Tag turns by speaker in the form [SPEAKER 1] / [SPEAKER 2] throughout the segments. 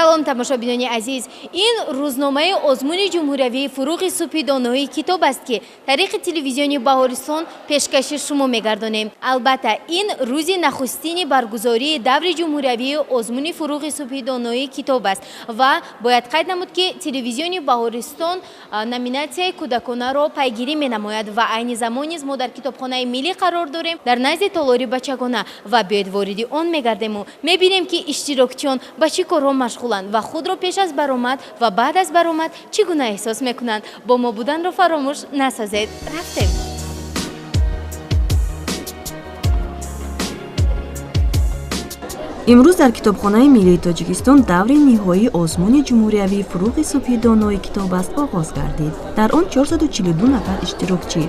[SPEAKER 1] Салом, тамошобинони азиз. Ин рӯзномаи озмуни ҷумҳуриявии «Фурӯғи субҳи доноии китоб» аст, ки тариқи телевизиони Баҳористон пешкаши шумо мегардонем. Албатта, ин рӯзи нахустини баргузории даври ҷумҳуриявии озмуни «Фурӯғи субҳи доноии китоб» аст ва бояд қайд намуд, ки телевизиони Баҳористон номинатсияи кӯдаконаро пайгирӣ менамояд ва айни замон низ мо дар китобхонаи миллӣ қарор дорем, дар назди толори бачагона, ва биёед вориди он мегардему мебинем, ки иштирокчиён ба чӣ корҳо машғуланд ва худро пеш аз баромад ва баъд аз баромад чӣ гуна эҳсос мекунанд. Бо мо буданро фаромӯш насозед. Рафтем.
[SPEAKER 2] Имрӯз дар Китобхонаи миллии Тоҷикистон даври ниҳоии озмуни ҷумҳуриявии «Фурӯғи субҳи донои китоб аст» оғоз гардид. Дар он 442 нафар иштирокчӣ,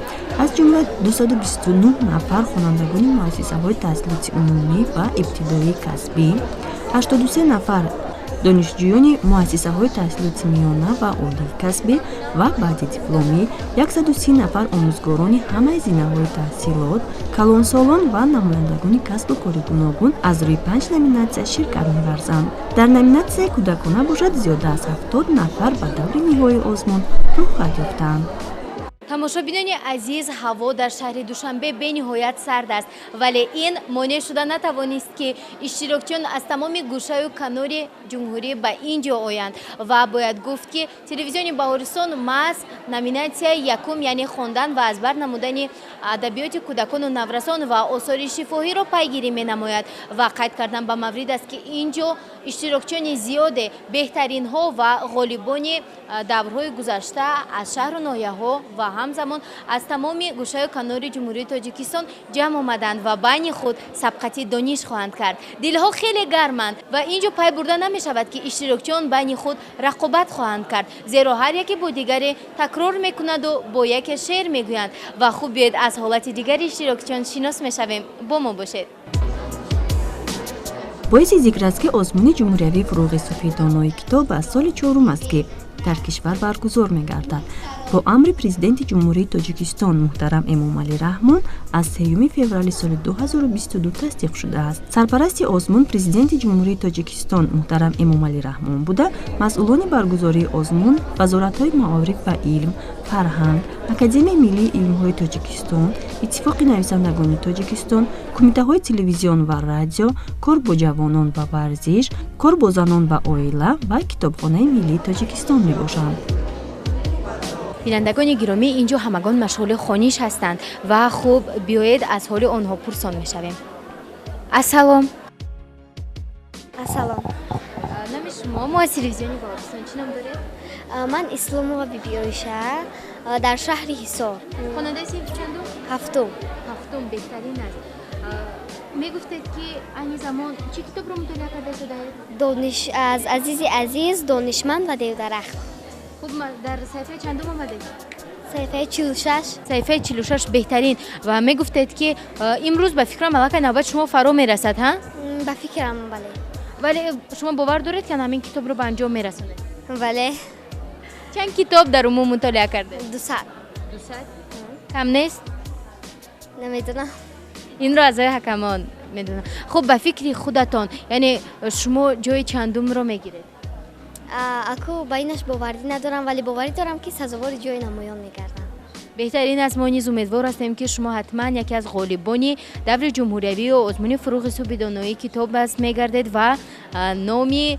[SPEAKER 2] аз ҷумла 229 нафар хонандагони муассисаҳои таҳсилоти умумӣ ва ибтидоии касбӣ, 83 нафар донишҷӯёни муассисаҳои таҳсилоти миёна ва олии касбӣ ва баъди дипломӣ, 130 нафар омӯзгорони ҳамаи зинаҳои таҳсилот, калонсолон ва намояндагони касбу кори гуногун аз рӯи панҷ номинатсия ширкат меварзанд. Дар номинатсияи кӯдакона бошад, зиёда аз 70 нафар ба даври ниҳоии озмун роҳхат ёфтаанд.
[SPEAKER 1] Тамошобинони азиз, ҳаво дар шаҳри Душанбе бениҳоят сард аст, вале ин монеъ шуда натавонист, ки иштирокчиён аз тамоми гӯшаю канори ҷумҳурӣ ба ин ҷо оянд. Ва бояд гуфт, ки телевизиони Баҳористон маҳз номинатсияи якум, яъне хондан ва аз бар намудани адабиёти кӯдакону наврасон ва осори шифоҳиро пайгирӣ менамояд. Ва қайд кардан ба маврид аст, ки ин ҷо иштирокчиёни зиёде, беҳтаринҳо ва ғолибони даврҳои гузашта аз шаҳру ноҳияҳо ва ҳамзамон аз тамоми гӯшаю канори Ҷумҳурии Тоҷикистон ҷамъ омаданд ва байни худ сабқати дониш хоҳанд кард. Дилҳо хеле гарманд ва ин ҷо пай бурда намешавад, ки иштирокчиён байни худ рақобат хоҳанд кард, зеро ҳар яке бо дигаре такрор мекунаду бо яке шеър мегӯянд. Ва хуб, биёед аз ҳолати дигари иштирокчиён шинос мешавем. Бо мо бошед.
[SPEAKER 2] Боиси зикр аст, ки озмуни ҷумҳуриявии «Фурӯғи субҳи донои китоб» аз соли чорум аст, ки дар кишвар баргузор мегардад. Бо амри Президенти Ҷумҳурии Тоҷикистон муҳтарам Эмомалӣ Раҳмон аз 3 феврали соли 2022 тасдиқ шудааст. Сарпарасти озмун Президенти Ҷумҳурии Тоҷикистон муҳтарам Эмомалӣ Раҳмон буда, масъулони баргузории озмун вазоратҳои маориф ва илм, фарҳанг, Академияи миллии илмҳои Тоҷикистон, Иттифоқи нависандагони Тоҷикистон, кумитаҳои телевизион ва радио, кор бо ҷавонон ва варзиш, кор бо занон ва оила ва Китобхонаи миллии Тоҷикистон мебошанд.
[SPEAKER 1] Бинандагони гиромӣ, ин ҷо ҳамагон машғули хониш ҳастанд ва хуб, биёед аз ҳоли онҳо пурсон мешавем. Ассалом.
[SPEAKER 3] Ассалом.
[SPEAKER 1] Номи шумо? Мо аз телевизиони Баҳористон. Чӣ ном доред?
[SPEAKER 3] Ман Исломова Бибиоиша, дар шаҳри Ҳисор.
[SPEAKER 1] Хонандаи синфи чандум?
[SPEAKER 3] Ҳафтум.
[SPEAKER 1] Ҳафтум, беҳтарин аст. Мегуфтед, ки айни замон чӣ китобро мутолиа карда истодаед?
[SPEAKER 3] Дониш аз Азизи Азиз, донишманд ва девдарахт.
[SPEAKER 1] Хуб, дар саҳифаи чандум омадед?
[SPEAKER 3] Саҳифаи 46.
[SPEAKER 1] Саҳифаи 46, беҳтарин. Ва мегуфтед, ки имрӯз ба фикрам аллакай навбати шумо фаро мерасад, ҳа?
[SPEAKER 3] Ба фикрам, бале.
[SPEAKER 1] Вале шумо бовар доред, ки ҳамин китобро ба анҷом мерасонед?
[SPEAKER 3] Бале.
[SPEAKER 1] Чанд китоб дар умум мутолиа кардед?
[SPEAKER 3] 200.
[SPEAKER 1] 200 кам нест?
[SPEAKER 3] Намедонам.
[SPEAKER 1] Инро аъзои ҳакамон медонам. Хуб, ба фикри худатон, яъне шумо ҷои чандумро мегиред?
[SPEAKER 3] Аку ба инаш боварӣ надорам, вале боварӣ дорам, ки сазовори ҷои намоён мегардам.
[SPEAKER 1] Беҳтарин аст. Мо низ умедвор ҳастем, ки шумо ҳатман яке аз ғолибони даври ҷумҳуриявию озмуни «Фурӯғи субҳи доноии китоб аст» мегардед ва номи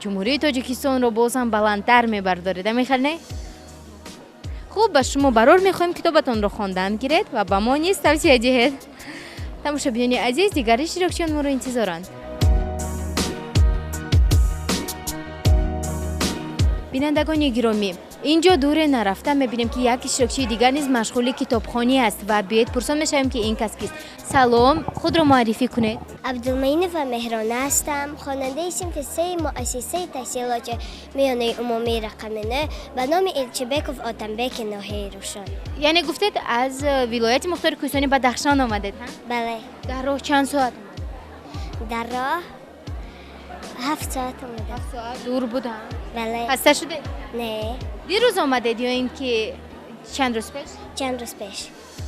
[SPEAKER 1] Ҷумҳурии Тоҷикистонро боз ҳам баландтар мебардоред. Амихел не? Хуб, ба шумо барор мехоҳем, китобатонро хондан гиред ва ба мо низ тавсия диҳед. Тамошобинони азиз, дигар иштирокчиён моро интизоранд. Бинандагони гиромӣ, ин ҷо дуре нарафта мебинем, ки як иштирокчии дигар низ машғули китобхонӣ аст ва биёед пурсон мешавем, ки ин кас кист. Салом, худро муаррифӣ кунед.
[SPEAKER 4] Абдулмаинова Меҳрона ҳастам, хонандаи синфи сеи муассисаи таҳсилоти миёнаи умумии рақами 9 ба номи Элчибеков Отамбеки ноҳияи Рӯшон.
[SPEAKER 1] Яъне гуфтед, аз вилояти мухтори Кӯҳистони Бадахшон омадед, ҳа?
[SPEAKER 4] Бале.
[SPEAKER 1] Дар роҳ чанд соат омадед?
[SPEAKER 4] Дар роҳ 7 соат омадам.
[SPEAKER 1] 7 соат дур буд, ҳа?
[SPEAKER 4] Бале.
[SPEAKER 1] Хаста шудед?
[SPEAKER 4] Не.
[SPEAKER 1] Дирӯз омадед ё ин ки чанд рӯз пеш?
[SPEAKER 4] Чанд рӯз пеш.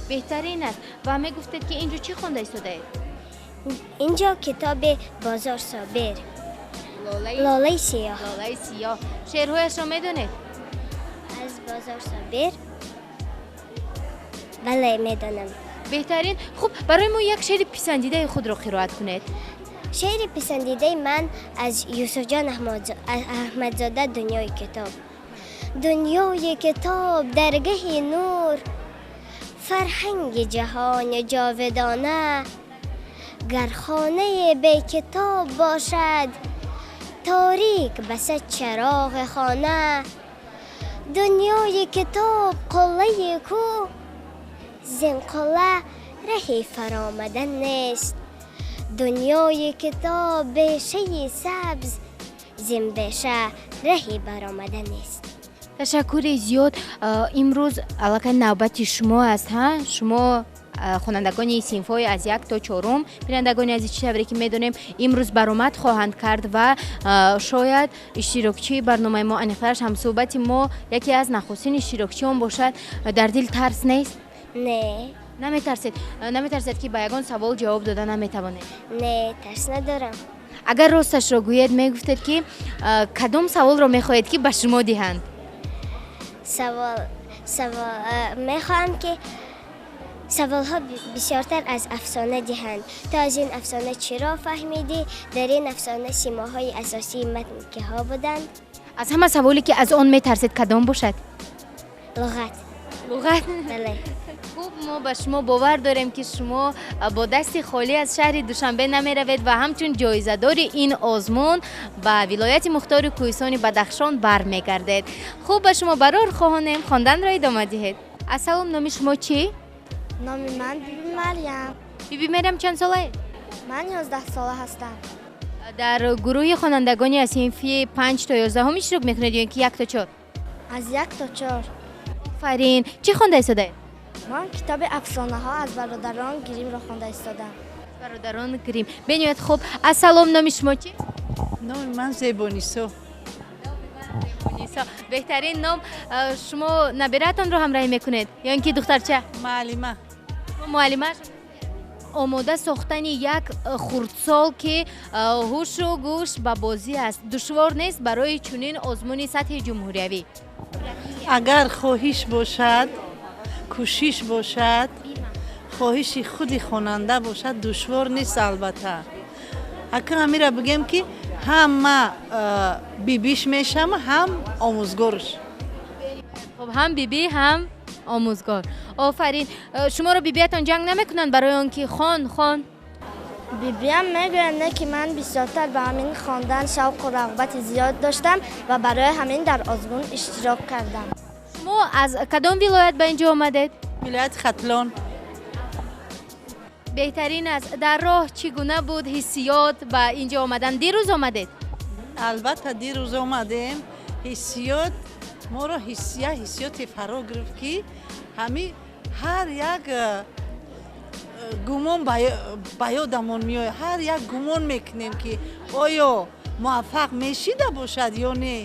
[SPEAKER 1] Беҳтарин аст. Ва мегуфтед, ки ин ҷо чӣ хонда истодаед?
[SPEAKER 4] Инҷо китоби Бозор Собир. Лолаи сиёҳ.
[SPEAKER 1] Лолаи сиёҳ. Шеърҳояшро медонед?
[SPEAKER 4] Аз Бозор Собир. Бале, медонам.
[SPEAKER 1] Беҳтарин. Хуб, барои мо як шеъри писандидаи худро қироат кунед.
[SPEAKER 4] Шеъри писандидаи ман аз Юсуфҷон Аҳмадзода, «Дунёи китоб». Дунёи китоб даргаҳи нур, фарҳанги ҷаҳони ҷовидона. Гар хонае бекитоб бошад, торик басад чароғи хона. Дунёи китоб қуллаи кӯҳ, зин қулла раҳи фаромадан нест. Дунёи китоб бешаи сабз, зин беша раҳи баромадан нест.
[SPEAKER 1] Ташаккури зиёд. Имрӯз аллакай навбати шумо аст, ҳа? Шумо хонандагони синфҳои аз як то чорум, бинандагони азиз, чӣ тавре ки медонем, имрӯз баромад хоҳанд кард ва шояд иштирокчии барномаи мо, аниқтараш ҳамсӯҳбати мо, яке аз нахустин иштирокчиён бошад. Дар дил тарс нест?
[SPEAKER 4] Не.
[SPEAKER 1] Наметарсед? Наметарсед, ки ба ягон савол ҷавоб дода наметавонед?
[SPEAKER 4] Не, тарс надорам.
[SPEAKER 1] Агар росташро гӯед, мегуфтед, ки кадом саволро мехоҳед, ки ба шумо диҳанд?
[SPEAKER 4] Савол мехоҳам, ки саволҳо бисёртар аз афсона диҳанд. Ту аз ин афсона чиро фаҳмидӣ? Дар ин афсона симоҳои асосии матн киҳо буданд?
[SPEAKER 1] Аз ҳама саволе, ки аз он метарсед, кадом бошад?
[SPEAKER 4] Луғат.
[SPEAKER 1] Луғат?
[SPEAKER 4] Бале.
[SPEAKER 1] Хуб, мо ба шумо бовар дорем, ки шумо бо дасти холӣ аз шаҳри Душанбе намеравед ва ҳамчун ҷоизадори ин озмун ба вилояти мухтори кӯҳистони Бадахшон бармегардед. Хуб, ба шумо барор хоҳонем, хонданро идома диҳед. Ассалом, номи шумо чӣ?
[SPEAKER 3] Номи ман Биби Марьям.
[SPEAKER 1] Биби Марьям, чанд солаед?
[SPEAKER 3] Ман 11 сола ҳастам.
[SPEAKER 1] Дар гурӯҳи хонандагони аз синфи 5 то 11 иштирок мекунед ё ин ки як то чор?
[SPEAKER 3] Аз як то чор.
[SPEAKER 1] Офарин. Чӣ хонда истодаед?
[SPEAKER 3] Ман китоби афсонаҳо аз бародарон Гримро хонда истодам.
[SPEAKER 1] Бародарон Грим, бениҳоят хуб. Ассалом, номи шумо чӣ?
[SPEAKER 5] Номи ман Зебонисо.
[SPEAKER 1] Зебонисо, беҳтарин ном. Шумо набиратонро ҳамроҳӣ мекунед ё ин ки духтарча?
[SPEAKER 5] Муаллима.
[SPEAKER 1] Муаллима. Омода сохтани як хурдсол, ки ҳушу гӯш ба бозӣ аст, душвор нест барои чунин озмуни сатҳи ҷумҳуриявӣ?
[SPEAKER 5] Агар хоҳиш бошад, кӯшиш бошад, хоҳиши худи хонанда бошад, душвор нест албатта. Ака, ҳамира бигем, ки ҳам ма бибиш мешам, ҳам омӯзгорш.
[SPEAKER 1] Хуб, ҳам бибӣ, ҳам омӯзгор, офарин. Шуморо бибиятон ҷанг намекунанд барои он ки хон, хон?
[SPEAKER 3] Бибиям мегӯянд, не, ки ман бисёртар ба ҳамин хондан шавқу рағбати зиёд доштам ва барои ҳамин дар озмун иштирок кардам.
[SPEAKER 1] Шумо аз кадом вилоят ба ин ҷо омадед?
[SPEAKER 5] Вилояти Хатлон.
[SPEAKER 1] Беҳтарин аст. Дар роҳ чӣ гуна буд ҳиссиёт ба ин ҷо омадан? Дирӯз омадед?
[SPEAKER 5] Албатта, дирӯз омадем. Ҳиссиёт моро ҳиссия ҳиссиёте фаро гирифт, ки ҳами ҳар як гумон ба ёдамон меояд, ҳар як гумон мекунем, ки оё муваффақ мешида бошад ё не.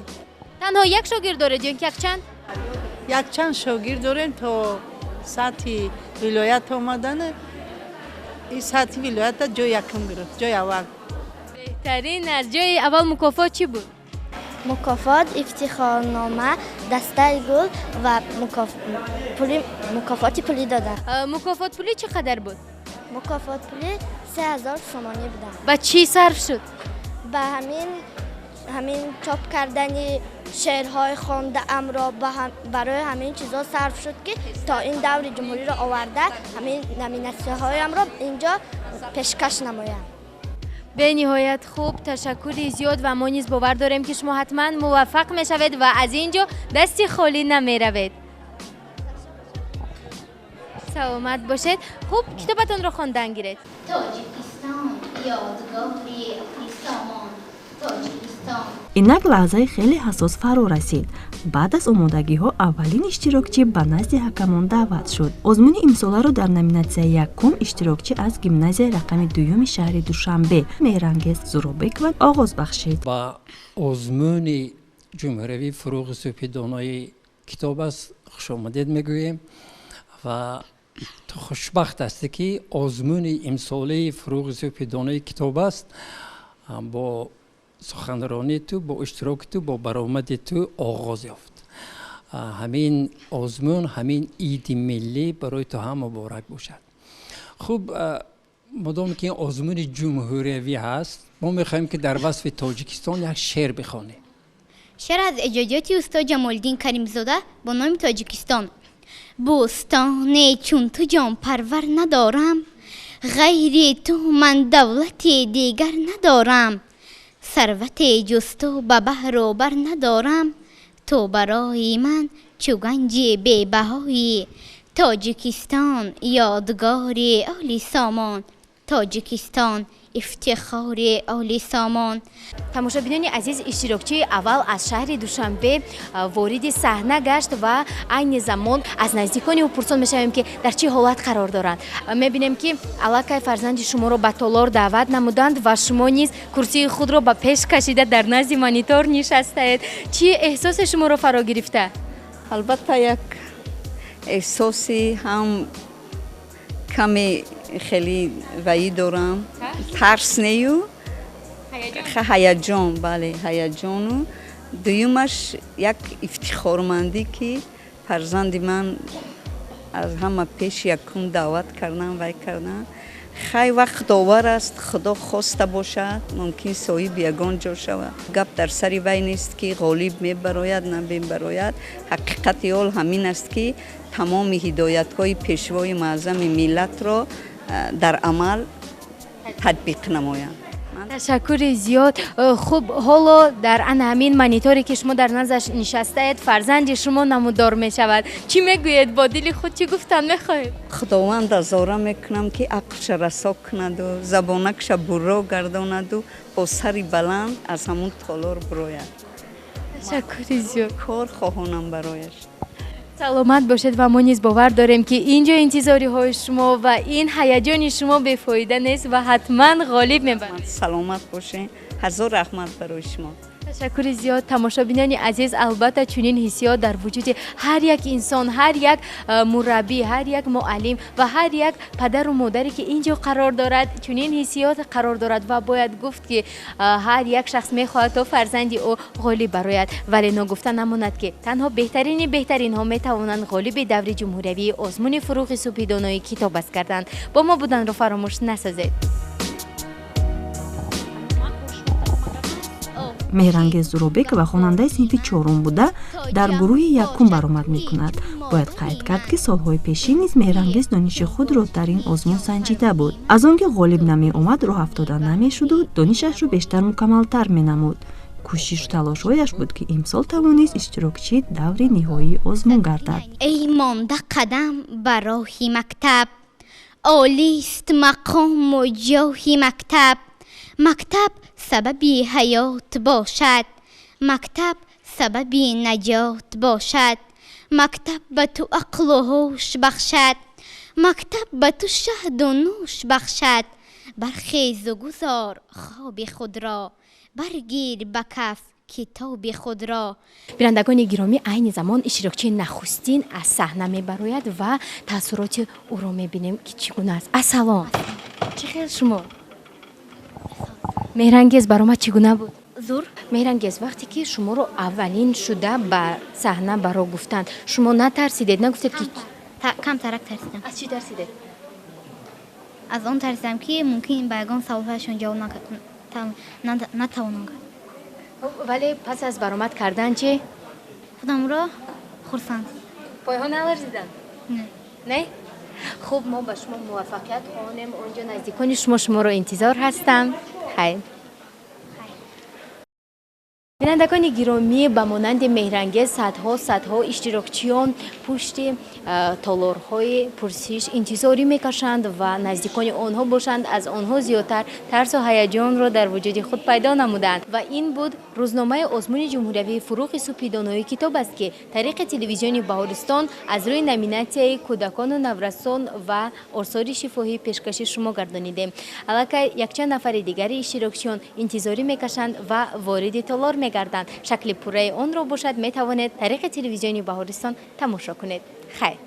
[SPEAKER 1] Танҳо як шогирд доред ё ин ки якчанд?
[SPEAKER 5] Якчанд шогирд дорем. То сатҳи вилоят омадан, ин сатҳи вилоята ҷои якум гирифт, ҷои аввал.
[SPEAKER 1] Беҳтарин аст. Ҷои аввал мукофот чӣ буд?
[SPEAKER 3] Мукофот ифтихорнома, дастаи гул ва мукофоти пулӣ доданд.
[SPEAKER 1] Мукофот пулӣ чӣ қадар буд?
[SPEAKER 3] Мукофот пулӣ 3000 сомонӣ буданд.
[SPEAKER 1] Ба чӣ сарф шуд?
[SPEAKER 3] Ба ҳамин чоп кардани шеърҳои хондаамро, барои ҳамин чизо сарф шуд, ки то ин даври ҷумҳуриро оварда, ҳамин номинатсияҳоямро инҷо пешкаш намоям.
[SPEAKER 1] Бениҳоят хуб, ташаккури зиёд, ва мо низ бовар дорем, ки шумо ҳатман муваффақ мешавед ва аз ин ҷо дасти холӣ намеравед. Саломат бошед. Хуб, китобатонро хондан гиред.
[SPEAKER 6] Тоҷикистон, ёдгори ақли-сомон, Тоҷикистон.
[SPEAKER 2] Инак лаҳзаи хеле ҳассос фаро расид. Баъд аз омодагиҳо аввалин иштирокчӣ ба назди ҳакамон даъват шуд. Озмуни имсоларо дар номинатсияи якум иштирокчӣ аз гимназияи рақами дуюми шаҳри Душанбе Меҳрангез Зуробекова оғоз бахшид.
[SPEAKER 7] Ба озмуни ҷумҳуриявии «Фурӯғи субҳи донои китоб аст» хушомадед мегӯем ва ту хушбахт ҳастӣ, ки озмуни имсолаи «Фурӯғи субҳи донои китоб аст» бо суханронии ту, бо иштироки ту, бо баромади ту оғоз ёфт. Ҳамин озмун, ҳамин иди миллӣ барои ту ҳам муборак бошад. Хуб, модоме ки ин озмуни ҷумҳуриявӣ ҳаст, мо мехоҳем, ки дар васфи Тоҷикистон як шеър бихонем.
[SPEAKER 6] Шеър аз эҷодиёти устод Ҷамолиддин Каримзода бо номи Тоҷикистон. Бӯстоне чун ту ҷонпарвар надорам, ғайри ту ман давлати дигар надорам, сарвате ҷуз ту ба баҳру бар надорам, ту барои ман чу ганҷи бебаҳоӣ. Тоҷикистон ёдгори оли сомон, Тоҷикистон ифтихори оли сомон.
[SPEAKER 1] Тамошобинони азиз, иштирокчии аввал аз шаҳри Душанбе вориди саҳна гашт ва айни замон аз наздикони ӯ пурсон мешавем, ки дар чӣ ҳолат қарор доранд. Мебинем, ки аллакай фарзанди шуморо ба толор даъват намуданд ва шумо низ курсии худро ба пеш кашида дар назди монитор нишастаед. Чӣ эҳсосе шуморо фаро гирифта?
[SPEAKER 8] Албатта, як эҳсоси ҳам каме хеле ваӣ дорам, тарс нею, ҳаяҷон, бале, ҳаяҷону дуюмаш як ифтихормандӣ, ки фарзанди ман аз ҳама пеш якум даъват кардан, вай кардан. Хай, вақт довар аст, Худо хоста бошад, мумкин соҳиби ягон ҷо шавад. Гап дар сари вай нест, ки ғолиб мебарояд, намебарояд. Ҳақиқати ҳол ҳамин аст, ки тамоми ҳидоятҳои Пешвои муаззами миллатро дар амал татбиқ намояд.
[SPEAKER 1] Ташаккури зиёд. Хуб, ҳоло дар ана ҳамин мониторе, ки шумо дар наздаш нишастаед, фарзанди шумо намудор мешавад. Чӣ мегӯед, бо дили худ чӣ гуфтан мехоҳед?
[SPEAKER 8] Худованда зора мекунам, ки ақлша расо кунаду забонакша бурро гардонаду бо сари баланд аз ҳамун толор бирояд.
[SPEAKER 1] Ташаккури зиёд.
[SPEAKER 8] Кор хоҳонам барояш.
[SPEAKER 1] Саломат бошед ва мо низ бовар дорем, ки ин ҷо интизориҳои шумо ва ин ҳаяҷони шумо бефоида нест ва ҳатман ғолиб мебарад.
[SPEAKER 8] Саломат бошед, ҳазор раҳмат барои шумо.
[SPEAKER 1] Ташаккури зиёд. Тамошобинони азиз, албатта, чунин ҳиссиёт дар вуҷуди ҳар як инсон, ҳар як мураббӣ, ҳар як муаллим ва ҳар як падару модаре, ки ин ҷо қарор дорад, чунин ҳиссиёт қарор дорад ва бояд гуфт, ки ҳар як шахс мехоҳад, то фарзанди ӯ ғолиб барояд. Вале ногуфта намонад, ки танҳо беҳтарини беҳтаринҳо метавонанд ғолиби даври ҷумҳуриявии озмуни «Фурӯғи субҳи донои китоб аст» гарданд. Бо мо буданро фаромӯш насозед.
[SPEAKER 2] Меҳрангез Зуробекова хонандаи синфи чорум буда, дар гурӯҳи якум баромад мекунад. Бояд қайд кард, ки солҳои пешин низ Меҳрангез дониши худро дар ин озмун санҷида буд. Аз он ки ғолиб намеомад, роҳ афтода намешуду донишашро бештар мукаммалтар менамуд. Кӯшишу талошҳояш буд, ки имсол тавонист иштирокчии даври ниҳоии озмун гардад.
[SPEAKER 6] Эй монда қадам ба роҳи мактаб, олист мақому ҷоҳи мактаб. Мактаб сабаби ҳаёт бошад, мактаб сабаби наҷот бошад, мактаб ба ту ақлу ҳуш бахшад, мактаб ба ту шаҳду нӯш бахшад. Бархезу гузор хоби худро, баргир ба каф китоби худро.
[SPEAKER 1] Бинандагони гиромӣ, айни замон иштирокчии нахустин аз саҳна мебарояд ва таассуроти ӯро мебинем, ки чӣ гуна аст. Ассалом, чӣ хел шумо, Меҳрангез? Баромад чӣ гуна буд?
[SPEAKER 6] Зур.
[SPEAKER 1] Меҳрангез, вақте ки шуморо аввалин шуда ба саҳна баро гуфтанд, шумо натарсидед? Нагуфтед, ки
[SPEAKER 6] Камтарак тарсидам.
[SPEAKER 1] Аз чӣ тарсидед?
[SPEAKER 6] Аз он тарсидам, ки мумкин ба ягон саволҳояшон ҷавоб натавонам кард.
[SPEAKER 1] Вале пас аз баромад кардан чӣ?
[SPEAKER 6] Худамро хурсанд.
[SPEAKER 1] Пойҳо наларзиданд?
[SPEAKER 6] Не.
[SPEAKER 1] Не. Хуб, мо ба шумо муваффақият хоҳонем. Он ҷо наздикони шумо шуморо интизор ҳастанд. Хайр. Бинандагони гиромӣ, ба монанди Меҳрангез садҳо садҳо иштирокчиён пушти толорҳои пурсиш интизорӣ мекашанд ва наздикони онҳо бошанд, аз онҳо зиёдтар тарсу ҳаяҷонро дар вуҷуди худ пайдо намуданд. Ва ин буд рӯзномаи озмуни ҷумҳуриявии «Фурӯғи субҳи донои китоб аст», ки тариқи телевизиони Баҳористон аз рӯи номинатсияи кӯдакону наврасон ва осори шифоҳӣ пешкаши шумо гардонидем. Аллакай якчанд нафари дигари иштирокчиён интизорӣ мекашанд ва вориди толор мегарданд. Шакли пурраи онро бошад, метавонед тариқи телевизиони Баҳористон тамошо кунед. Хайр.